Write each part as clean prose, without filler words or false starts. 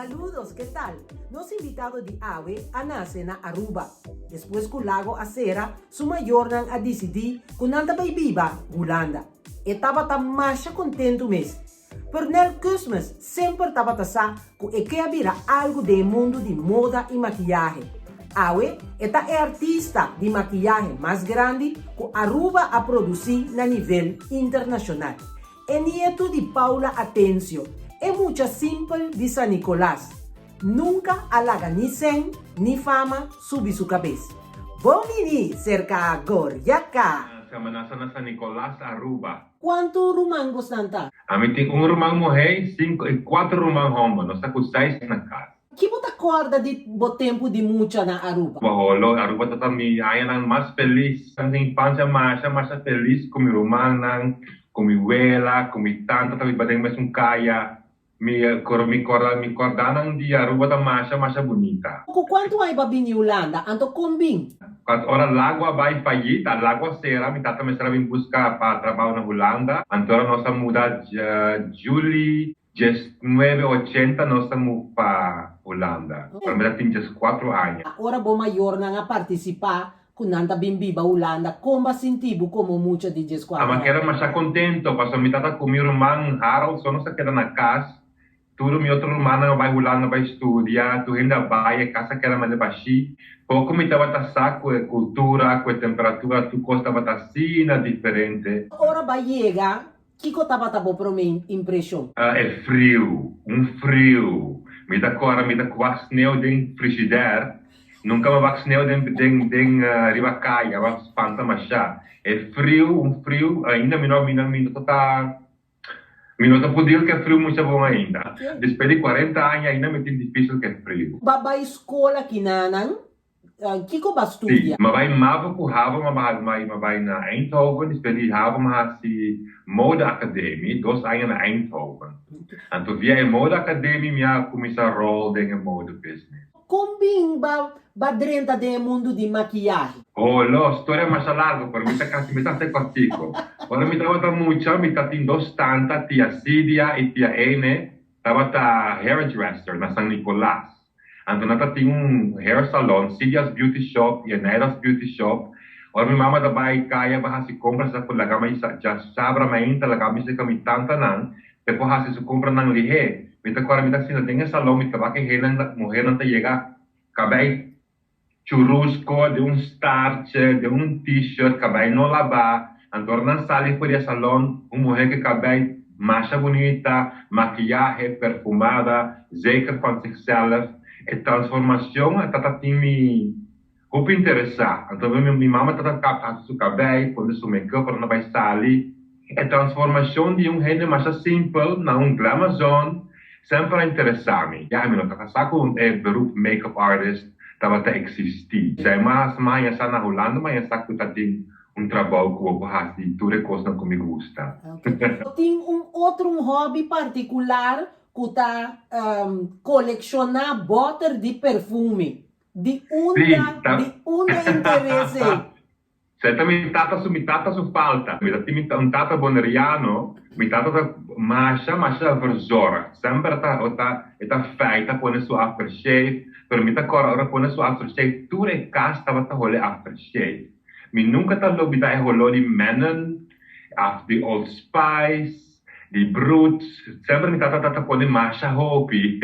Saludos, ¿qué tal? Nos invitado di awe a nace na Aruba. Despues cu Lago a cera, su mayornan a dicidi cu nan ta bay biba Hulanda. E tabata masha contento mes. Pernell Cusmes semper tabata sa cu e ke a bira algo den e mundo di moda y makiyahe. Awe e ta e artista di makiyahe mas grandi cu Aruba a produci na nivel internacional. E nieto di Paula Atencio, e mucha simpel di San Nicolas, nunca a laga ni sen ni fama subi su cabes. Bon bini cerca Goriaca! Sa menasa na San Nicolas, Aruba. Cuanto ruman bosnan ta? Ami tin un ruman muhé cinco y cuatro ruman homber. Nos ta cu seis na cas. Ki bo ta corda di bo tempo di mucha na Aruba? Holo, Aruba ta ta mi añanan mas feliz. Mi infancia masha masha feliz cu mi rumannan, cu mi wela, cu mi tanta ta biba den mesun caya. Mi mi corda mi cordanan di Aruba ta masha masha bunita. Cu cuanto aña bo a bini Hulanda? Anto con bin? Cuanto ora Lago a bay fayit, a Lago a cera, mi tata mester a bin busca pa trabao na Hulanda. Anto ora nos a muda juli diesnuebe ochenta nos a move pa Hulanda. Ora mi ta tin diescuatro aña. Ora bo mayornan a participa Cu nan ta bin biba Hulanda, con bo a sinti bo como mucha di diescuatro Ama aña? keda masha contento, pasobra mi tata cu mi ruman Harold so nos a keda na cas. Tur mi otro rumannan a bay Hulanda bay studia, tur hende a bay, e cas a keda mane bashi. Poco mi tabata sa cu e cultura, cu e temperatura, tur cos tabata asina diferente. Ora bo a yega, Kiko tabata bo promé impreshon? E friu, un friu. Mi ta kòrda mi ta wak sneu den frishider. Nunka mi a wak sneu den den den riba kaya, a spanta mashá. E friu, un friu, ainda mi no mi no mi no ta mi no ta por deal ku e friu mucha bon ainda. Despues di kuarenta aña ainda mi tin difisil ku e friu. Bo a bai skol akinanan? Kiko bo a Sí, studia? m'a bai mavo ku havo m'a bai m'a bai na Eindhoven, despues di havo m'a hasi Mode Academie, dos aña na Eindhoven. Anto via e Mode Academie mi a kuminsá ròl den e mode business. Kon bin bo a drenta den e mundu di makiyahe? Oh, lo, storia masha largo, pero mi ta kasi mi ta hasi kòrtiku. Ora mi tabata mucha, mi ta tin dos tanta, tia Sidia i tia Ene, tabata hairdresser na San Nicolas. Anto nan ta tin un hair salon, Sidia's Beauty Shop y Enaida's Beauty Shop. Ora mi mama ta bay caya pa haci compras ta por laga mi djasabra mainta laga mi cerca mi tantanan p'e por haci su compranan lihé. Mi ta cora mi ta sinta den e salon mi ta wak e hennan muhernan ta yega cabey churusco den un starche den un t-shirt cabey no labá. Anto ora nan sali for di e salon un muher cu cabey masha bunita, makiyahe, perfumada, zeker van zichzelf. E transformacion a tata tin mi hopi interesa. Anto mi mama tata kap haci su cabey, pone su make-up ora nan bay sali. E transformacion di un hende masha simpel na un glamazon semper a interesa mi. Ya mi no tata sa cu e beroep make-up artist tabata existi. Esei mas maña sa na Hulanda maña sa cu ta tin Un trabou ku bo por hasi tur e kosnan ku mi gusta. Bo tin un otro un hobby partikular ku ta kolekshoná bòter di perfume. Di unda di unda e interes ei? Esei ta mi tata su mi tata su falta. Mi ta tin un tata boneriano, mi tata ta masha masha verzorgd. Semper ta ta e ta feita pone su aftershave, pero mi ta kòrda ora e pone su aftershave tur e kas tabata hole aftershave. Mi nunca ta lubida e holó di Menon, of di Old Spice, di Brut. Semper mi tata ta pone masha hopi.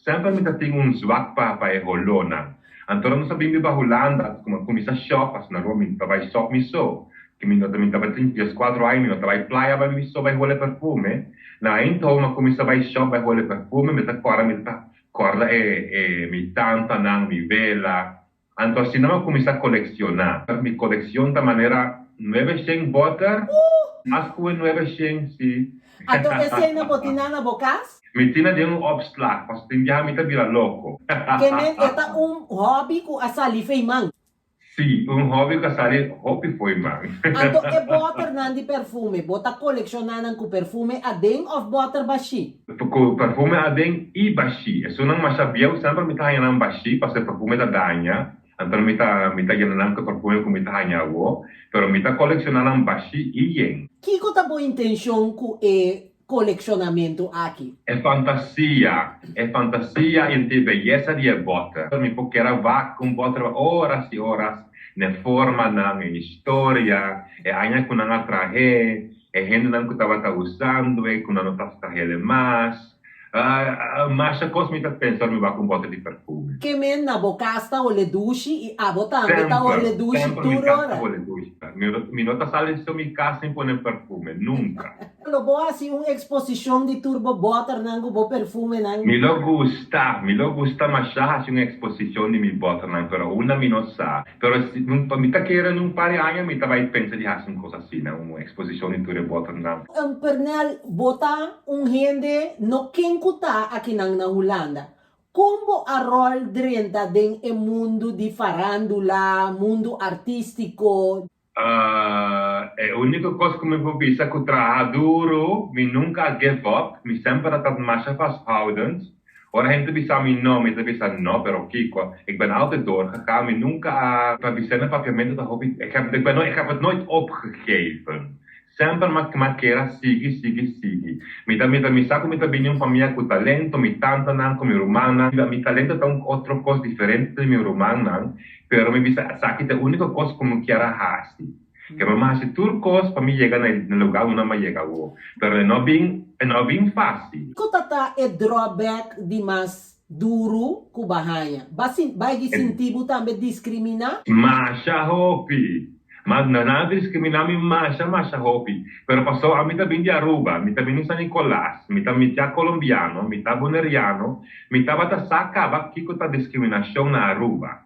Semper mi ta tin un zwak pa pa e holónan. Anto ora nos a bin biba Hulanda, kuma cuminsa shop, asina rua mi ta bai shop mi so. Ki mi no ta mi tabatin diescuatro aña mi no ta bai playa bai mi so bai hole perfume. Na Eindhoven a cuminsa bai shop bai hole perfume, mi ta corda mi ta corda e e mi tantanan, mi wela. Anto asina mi a kuminsá kolekshoná. Mi kolekshon ta manera nuebeshen bòter, mas ku e nuebeshen, sí. Anto esei bo tin nan na bo kas? Mi tin nan den un opslag, pasobra tin biaha mi ta bira loko. Ke men e ta un hòbi ku a sali fei man. Sí, un hòbi ku a sali hopi fo'i man. Anto e bòternan di perfume, bo ta kolekshoná nan ku perfume aden òf bòter bashí? Ku perfume aden i bashí. Esunnan masha bieu semper mi ta haña nan bashí pasobra e perfume ta daña. Anto mi ta mi ta yena nan ku e perfume ku mi ta haña awo. Pero mi ta kolekshoná nan bashí i yen. Kiko ta bo intenshon ku e. kolekshonamentu aki? E fantasia, e fantasia i e beyesa di e bòter. Mi por keda wak ku un bòter pa oras i oras, n'e formanan, e historia, e aña ku nan a trah'é, e hendenan ku tabata usando e, ku nan no ta trah'é mas. Masha kos mi ta pensa ora mi wak un bòter di perfume. Ke men na bo kas ta hole dushi i abo tambe ta hole Semper, dushi semper mi tur kas ta ora. hole dushi. Mi no ta sali so mi kas sin pone perfume, nunka. Lo bo hasi un eksposishon di tur bo bòternan ku bo perfumenan? Mi lo gusta, mi lo gusta masha hasi un eksposishon di mi bòternan, pero unda mi no sa. Pero si mi ta kere en un par di aña mi ta bai pensa di hasi un kos asina, un eksposishon di tur e bòternan. Pernel, bo ta un hende no ken ku ta akinan na Hulanda. Kon bo a ròl drenta den e mundu di farándula, mundu artístiko? E úniko kos ku mi por bisa ku traha duru, mi nunka a give up, mi semper a ta masha vasthoudend. Ora hende ta bisa mi no, mi ta bisa no, pero kiko, ik ben altijd doorgegaan, mi nunka a, pa bisa na papiamento ta hopi, ik heb, ik ben nooit, ik heb het nooit opgegeven. Semper mi a kier a sigui, sigui, sigui. Mi ta, mi ta, mi sa ku mi ta bini un famia ku talento, mi tantanan ku mi rumannan, mi talento ta un otro kos diferente di mi rumannan, Pero mi bisa, Esaki ta e úniko kos ku mi kier a hasi. Ke mi a hasi tur kos pa mi yega na e lugá unda mi a yega awor. Pero e no bin, e no bin fásil. Kiko ta ta e drawback di mas duru ku ba haña? Ba sin, ba higi sinti bo tambe diskriminá? Masha hopi! Ma nan a diskriminá mi masha, masha hopi. Pero pasobra ami ta bin di Aruba, mi ta bin di San Nicolas, mi ta mitá kolombiano, mitá boneriano, Mi tabata sa kaba kiko ta diskriminashon na Aruba.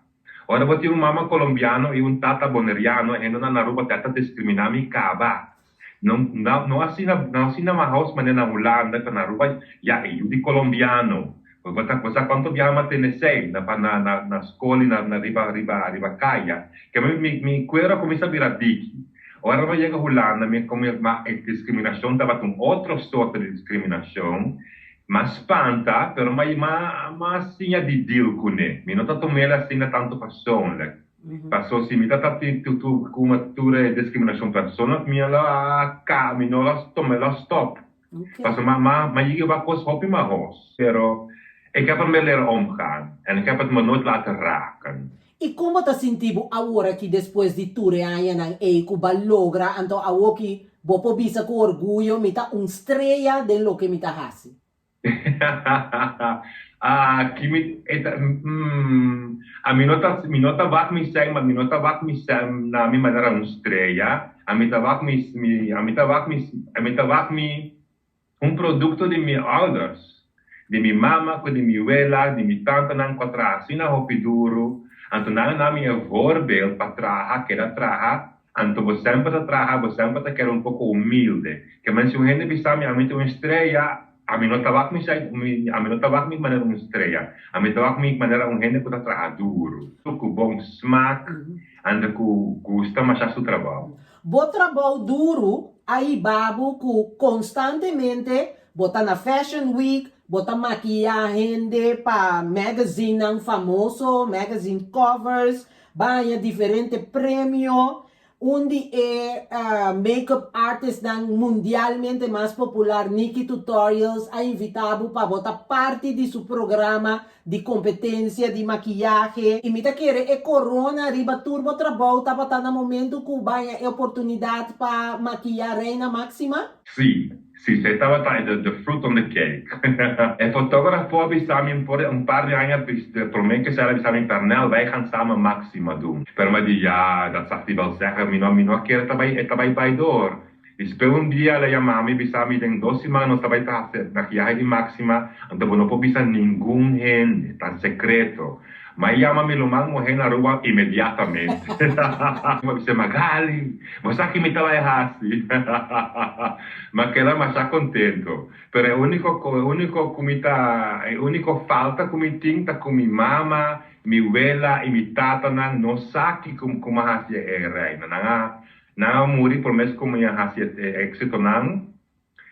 Ora bo tin un mama kolombiano i un tata boneriano, e hendenan na Aruba ta ta diskriminá mi kaba. No, no asina, no asina mahos manera na Hulanda, pero na Aruba ya e yu di kolombiano. Bo ta, bo sa kuantu biaha mi a tene esei na pa na na na skol i na na riba riba riba kaya. Ke mi mi mi kuero a kuminsá bira diki. Ora mi a yega Hulanda mi a komi ma e diskriminashon tabata un otro sorto di diskriminashon. M'a spanta, pero m'a m'a m'a siña di deal kuné. Mi no ta tum'el asina tantu persoonlijk. Paso si mi ta ta tin tu tu kuma tur e discriminacion persoonlijk mi a lo a ka mi no lo tuma lo stop. Paso m'a m'a m'a yega wak kos hopi mahos. Pero ik heb ermee leren omgaan en ik heb het me nooit laten raken. I kon bo ta sinti bo aworaki despues di tur e añanan ei ku b'a logra anto awoki bo por bisa ku orguyo mi ta un strea den loke mi ta hasi? Ah, ki mi e ta mm ami no ta mi no ta wak mi sèn ma mi no ta wak mi sèn na mi manera un strea ami ta wak mi mi ami ta wak mi ami ta wak mi Un produkto di mi ouders, di mi mama ku di mi wela, di mi tantanan ku a traha asina hopi duru, anto nan a na mi e voorbeeld pa traha, keda traha, anto bo semper ta traha, bo semper ta keda un poko humilde. Ke men si un hende bisa mi ami ta un estrella, ami no ta wak mi ami no ta wak mi manera un estrella, ami ta wak mi manera un hende ku ta traha duru, ku bon smak, anto ku gusta masha su trabou. Bo trabou duru a hiba bo ku konstantemente bo ta na Fashion Week, bo ta makiá hende pa magazinenan famoso, magazine covers, ba haña diferente premio. Un di e make-up artistnan mundialmente mas popular, Nikkie Tutorials, a invitá bo pa bo ta parti di su programa di competencia di makiyahe y mi ta kere e corona riba tur bo trabou tabata na momento cu baña e oportunidad pa makiya Reina Maxima? Sí, sí, esei tabata e the fruit on the cake. E fotografo a bisa mi un por un par di aña prome cu esei el a bisa mi, Pernell, wij gaan samen Maxima doen. Pero mi a di, ja, dat zag hij wel zeggen, mi no mi no a kere ta bai e ta bai bai door. Despues un dia el a yama mi bisa mi den dos siman nos ta bai ta hasi makiyahe di Maxima, anto bo no por bisa ningun hende, ta secreto. Ma e yama mi ruman muhe na Aruba inmediatamente. Mi a bisa Magali, bo sa ki mi ta bai hasi? Mi a keda masha contento. Pero e unico e unico cu mi ta e unico falta cu mi tin ta cu mi mama, mi wela y mi tatanan no sa kico cu mi a hasi e reina. Nan a Nan a muri promés ku mi a hasi e éksitonan.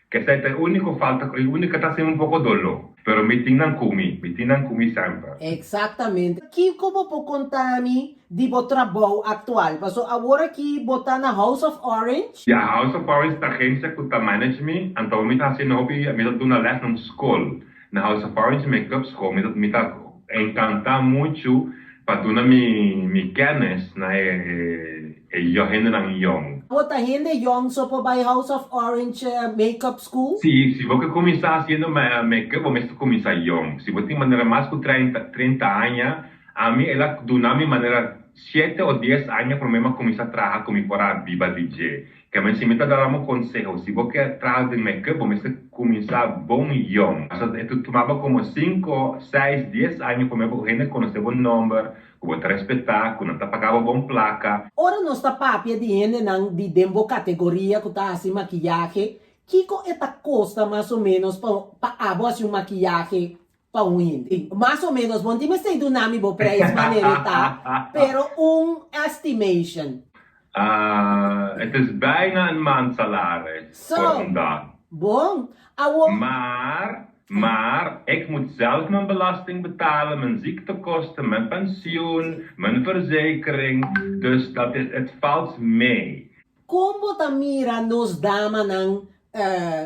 K'esei ta e úniko falta ku e úniko ta hasi mi un poko doló. Pero mi tin nan ku mi, mi tin nan ku mi semper. Exactamente. Kiko bo por konta mi di bo trabou aktual? Paso awor aki bo ta na House of Orange? Ya, House of Orange ta agensia ku ta manage mi, anto mi ta hasiendo hopi, mi ta duna lès na un skol na House of Orange Makeup School. Mi ta enkantá muchu pa duna mi kennis na e hendenan yong. Bo ta hende yong so por bai House of Orange Makeup School? Si, si bo ke kuminsá hasiendo makeup bo mester kuminsá yong. Si bo tin manera mas ku 30 aña, ami el a duna mi manera shete o dies aña promé mi a kuminsá traha ku mi por a biba di dje. Kèmen si mi ta daba un konseho, si bo ke traha den makeup bo mester kuminsá bon yong. Pasobra e ta tumaba komo sinku, seis, dies aña promé bo hende konosé bo nòmber, ku bo ta respetá, ku nan ta paga bo bon plaka. Ora nos ta papia di hendenan di den bo kategoria ku ta hasi makiyahe, kiko e ta kosta mas o ménos pa pa abo hasi un makiyahe pa un hende? Mas o ménos, bo no tin mester duna mi bo preis manera e ta, pero un estimation. Het is bijna een maandsalaris voor So, een dag. bon, awor. Maar, maar, ik moet zelf mijn belasting betalen, mijn ziektekosten, mijn pensioen, mijn verzekering. Dus dat is, het valt mee. Kon bo ta mira nos damanan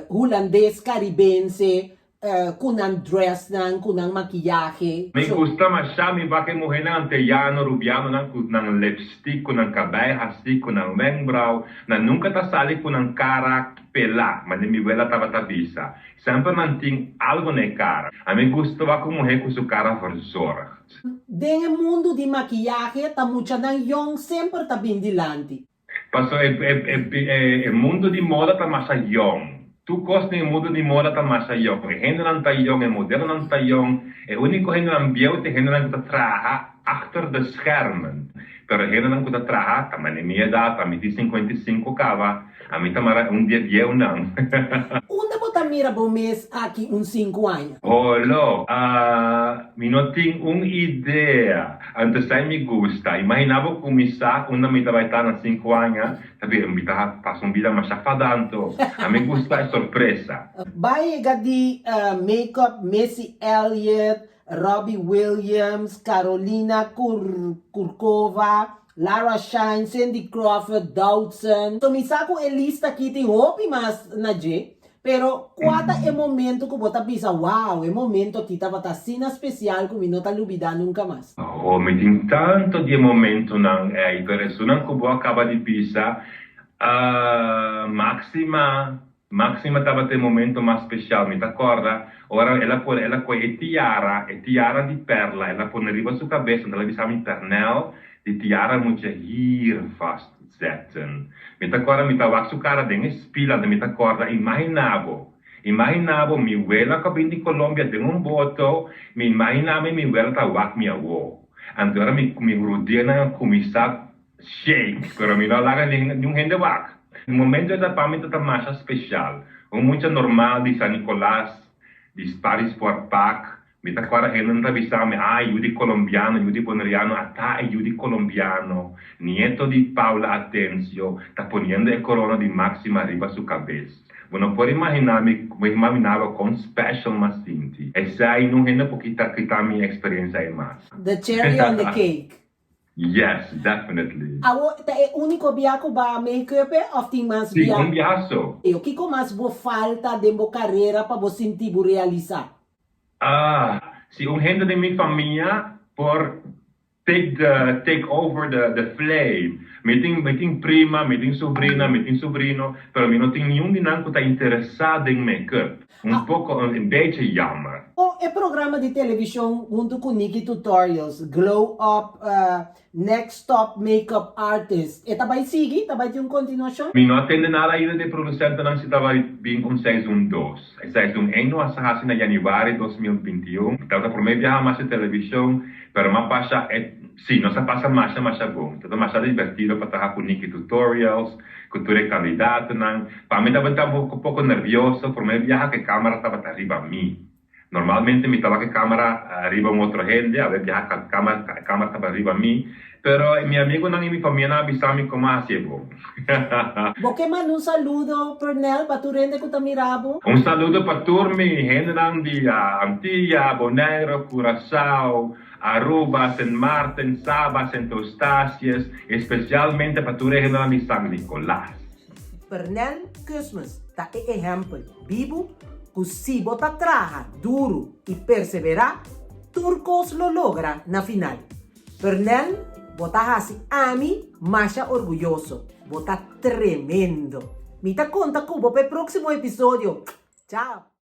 Hulandes Karibense Ku nan dressnan, ku nan makiyahe. Mi gusta masha mi wak e muhénan anteyano, rubianonan ku nan lipstick, ku nan kabei hasí, ku nan wengbrau. Nan nunka ta sali ku nan kara pelá, manera mi wela tabata bisa. Semper nan tin algo na e kara. Ami gusta wak un muhé ku su kara verzorgd. Den e mundu di makiyahe ta muchanan yong semper ta bin dilanti. Paso e mundo di moda ta masha yong. Tur kos den e mundo di moda ta masha yong. E hendenan ta yong, e modelonan ta yong. E úniko hendenan bieu ta e hendenan ku ta traha achter de schermen. Pero e hendenan ku ta traha ta mane mi edat, ami tin 55 kaba, ami ta mara un di e bieunan. Unda bo ta mira bo mes aki un sinku aña? Holo, mi no tin un idea. Anto esei mi gusta. Imaginá bo ku mi sa unda mi ta bai ta na sinku aña, ta bira mi ta pasa un bida masha fadanto. A mi gusta e sorpresa. Bai yega di make-up Missy Elliott, Robbie Williams, Carolina Kurkova, Lara Shine, Cindy Crawford, Doutzen. So mi sa ku e lista aki tin hopi mas na dje, Pero kua ta e momento ku bo ta bisa, Wow, e momento aki tabata asina spesial ku mi no ta lubidá nunka mas? Oh, mi tin tanto di e momentonan ei, pero esunnan ku bo a kaba di bisa, ah, Máxima, Máxima tabata e momento mas spesial. Mi ta kòrda ora el a pone, el a kohe e tiara, e tiara di pèrla, el a pone riba su kabes, anto el a bisa mi, Pernell, di tiara moet je hier vast zetten. Mi ta kòrda mi ta wak su kara den e spil anto mi ta kòrda imaginá bo, imaginá bo mi wela ku a bin di Colombia den un boto, mi imaginá mi mi wela ta wak mi awo. Anto ora mi mi rudianan a kuminsá shake pero mi no a laga niun hende wak. E momento ei ta pa mi ta ta masha speshal. Un mucha normal di San Nicolas, di Paris Sport Park, Mi ta kòrda hendenan ta bisa mi, Ah, yu di kolombiano, yu di boneriano, ata e yu di kolombiano, nieto di Paula Atencio, ta poniendo e korona di Maxima riba su kabes. Bo no por imaginá mi, imaginaba kon special m'a sinti. Esei nun hende por kita kita mi eksperensia ei mas. The cherry on the cake. Yes, definitely. Awo ta e úniko bia ku ba make-up e òf tin mas Sí, bia? un bia so. Kiko mas bo falta den bo karera pa bo sinti bo realisá? Ah, si un hende den mi famia por take the take over the the flame. Mi tin mi tin prima, mi tin sobrina, mi tin sobrino, pero mi no tin niun di nan ku ta interesá den make-up. Un poko, un bechi jammer. Kon e programa di televishon huntu ku Nikki Tutorials, Glow Up, Next Top Makeup Artist, e ta bai sigui? Ta bai tin un kontinuashon? Mi no a tende nada ainda di e produsentenan si ta bai bin un seizoen dos. E seizoen ein no a sa hasi na januari 2021. Tabata prome biaha mas e televishon, pero m'a pasha e, si, nos a pasa masha masha bon. Tabata masha divertido pa traha ku Nikki Tutorials, ku tur e kandidatonan. Pa mi tabata un poko nervioso, prome biaha ku e kamera tabata riba mi. Normalmente mi ta wak e camera riba un otro hende, awe biaha camera tabata riba mi, pero mi amigonan y mi famianan a bisa mi como a haci e bon. Bo ke manda un saludo, Pernell, pa tur hende ku ta mira bo? Un saludo pa tur mi hendenan di Antia, Bonaire, Curaçao, Aruba, Sint Maarten, Saba, Sint Eustatius, especialmente pa tur e hendenan di San Nicolas. Pernell Cusmus ta e ehèmpel bibu ku si bo ta traha duru i perseverá, tur kos lo logra na final. Pernell, bo ta hasi ami masha orguyoso. Bo ta tremendo. Mi ta konta ku bo pa e próksimo episodio. Chao!